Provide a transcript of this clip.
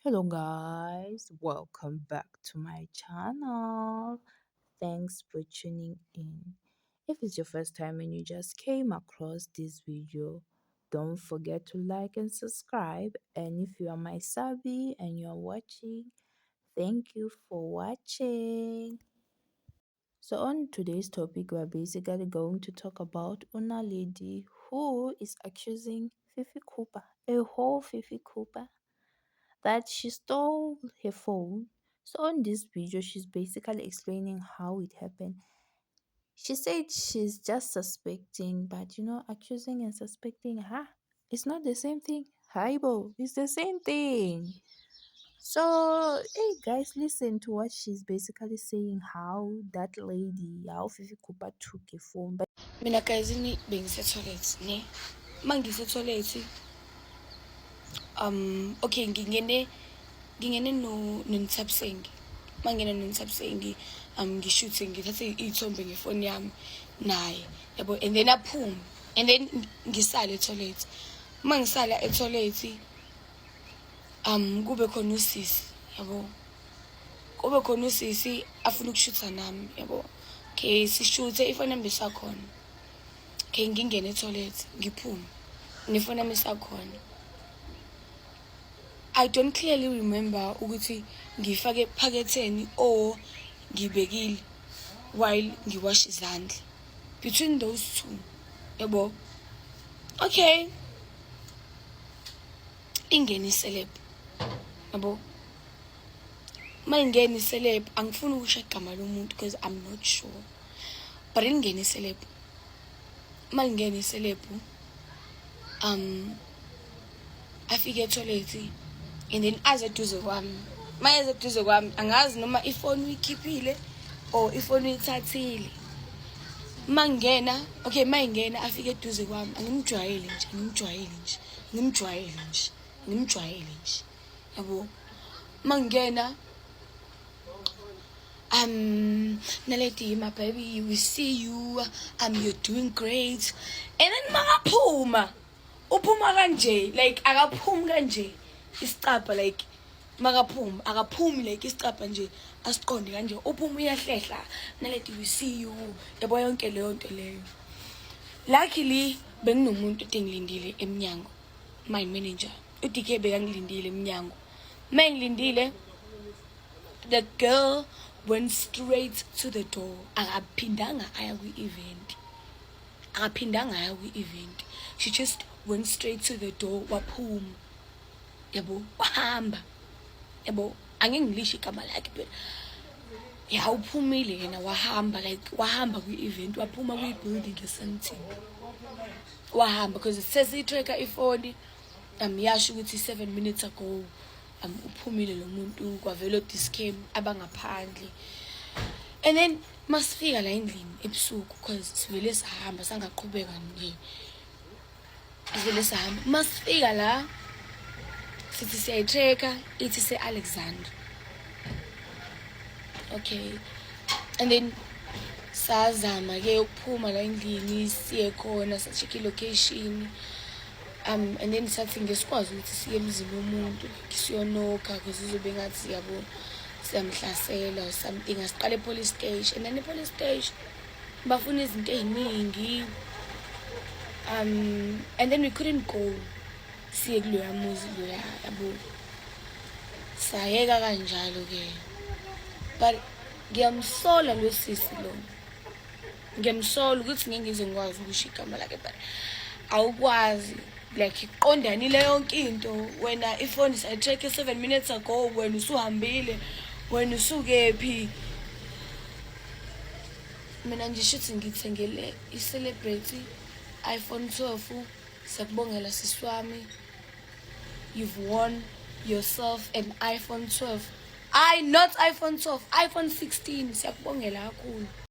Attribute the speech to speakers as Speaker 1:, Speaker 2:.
Speaker 1: Hello guys, welcome back to my channel. Thanks for tuning in. If it's your first time and you just came across this video, don't forget to like and subscribe. And if you are my subby and you are watching, thank you for watching. So on today's topic, we're basically going to talk about Naledi, who is accusing Fifi Cooper, a whole Fifi Cooper, that she stole her phone. So on this video, she's basically explaining how it happened. She said she's just suspecting, but accusing and suspecting, huh? It's not the same thing. Haibo, it's the same thing. So, hey guys, listen to what she's basically saying, how that lady, how Fifi Cooper took a phone. But
Speaker 2: Mina guys, ini bengise-toilet ne, uma ngise-toilet, okay, ngingene no noNthabiseng. Uma ngingena noNthabiseng, ngishuthe, ngithathe iy'thombe ngefoni yami naye, yabo, and then aphume and then ngisale e-toilet. Uma ngisala e-toilet, kube khona usisi, yabo, kube khona usisi afuna ukushutha nami, yabo. Okay, sishuthe, ifoni yami isakhona. Okay, ngingene e-toilet, ngiphume nefoni yami isakhona. I don't clearly remember ukuthi ngifake ephaketheni or ngibekile while ngiwasha izandla, between those two, yabo. Okay, ingene i-celeb, yabo. Uma ingena i-celeb, angifuni ukusho igama lomuntu because I'm not sure, but ingene i-celeb. Uma ingena i-celeb, afike e-toilet and then aze eduze kwami. Uma eze eduze kwami, angazi noma ifoni uyikhiphile or ifoni uyithathile. Uma ngingena, okay, uma ingena afike eduze kwami, angimjwayele nje, angimjwayele nje, ngimjwayele nje, ngimjwayele nje, yabo. Uma ngingena, "Naledi, my baby, we see you, you're doing great." And then makaphuma, uphuma kanje, like akaphumi kanje isicabha, like makaphuma akaphumi like isicabha nje asiqonde kanje, uphuma uyahlehla. "Naledi, we see you," yabo, yonke leyo nto leyo. Luckily benginomuntu ode ngilindile emnyango, my manager uDK bekangilindile emnyango. Uma ngilindile, the girl went straight to the door, akaphindanga aya kwi-event, akaphindanga aya kwi-event. She just went straight to the door, waphuma, yabo, wahamba, yabo. Angeke ngilisho igama lakhe, but ya, uphumile yena, wahamba, like wahamba kwi-event, waphuma kwi-building eSandton, wahamba, because sesiyi-tracker ifoni, yasho ukuthi 7 minutes ago uphumile lo muntu, kwavela o-Dis-Chem abangaphandle. And then masifika la endlini ebusuku, because sivele sahamba, sangaqhubeka nje, sivele sahamba. Masifika la, sithi siyayi-tracker, ithi se-Alexandra. Okay, and then sazama-ke ukuphuma la endlini siye khona, sa-check i-location, and then sathi ngesikwazi ukuthi siye emzini womuntu, like siyonokha, because izobe ngathi, yabo, siyamhlasela or something. Asiqale e-police station, and then e-police station bafuna izinto ey'ningi, and then we couldn't go siye kuloya muzi loya, yabo. Sayeka kanjalo-ke, but ngiyamsola lo sisi lo, ngiyamsola ukuthi ngeke ngize ngikwazi ukusho igama lakhe, but awukwazi like iqondanile yonke into. Wena ifoni sayi-track 7 minutes ago, wena usuhambile, wena usukephi? Mina nje shuthi ngithengele i-celebrity iPhone 12. Siyakubongela sisi wami, you've won yourself an iPhone 12, I not iPhone 12, iPhone 16. Siyakubongela kakhulu.